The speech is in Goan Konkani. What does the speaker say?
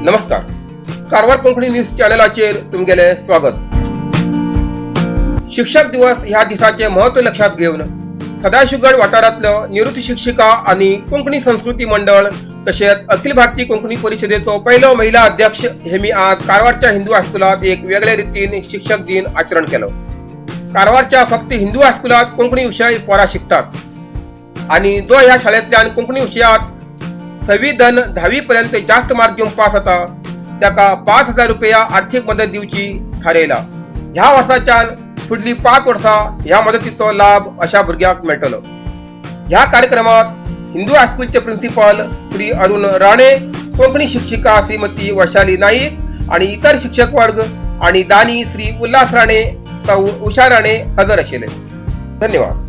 नमस्कार, कारवार कोंकणी न्यूज चॅनलाचेर तुमगेलें स्वागत. शिक्षक दिवस ह्या दिसाचें म्हत्व लक्षात घेवन सदाशिवगड वाठारांतलो निवृत्त शिक्षिका आनी कोंकणी संस्कृती मंडळ तशेंच अखिल भारतीय कोंकणी परिशदेचो पयलो महिला अध्यक्ष हेमी आज कारवारच्या हिंदू हायस्कुलात एक वेगळे रितीन शिक्षक दिन आचरण केलो. कारवारच्या फक्त हिंदू हायस्कुलात कोंकणी विशय पोरां शिकतात आणि जो ह्या शाळेंतल्यान कोंकणी विशयात सवी धन 10वी पर्यंत जास्त मार्क घेवन पास जाता ताका 5000 रुपया आर्थिक मदत दिवची थारयला. ह्या वर्साच्यान फुडली 5 वर्सां ह्या मदतीचो लाभ अशा भुरग्यांक मेळटलो. ह्या कार्यक्रमात हिंदू हायस्कूलचे प्रिन्सिपल श्री अरुण राणे, कोंकणी शिक्षिका श्रीमती वैशाली नाईक आणि इतर शिक्षक वर्ग आणि दानी श्री उल्हास राणे, सौ उषा राणे हजर आशिल्ले. धन्यवाद.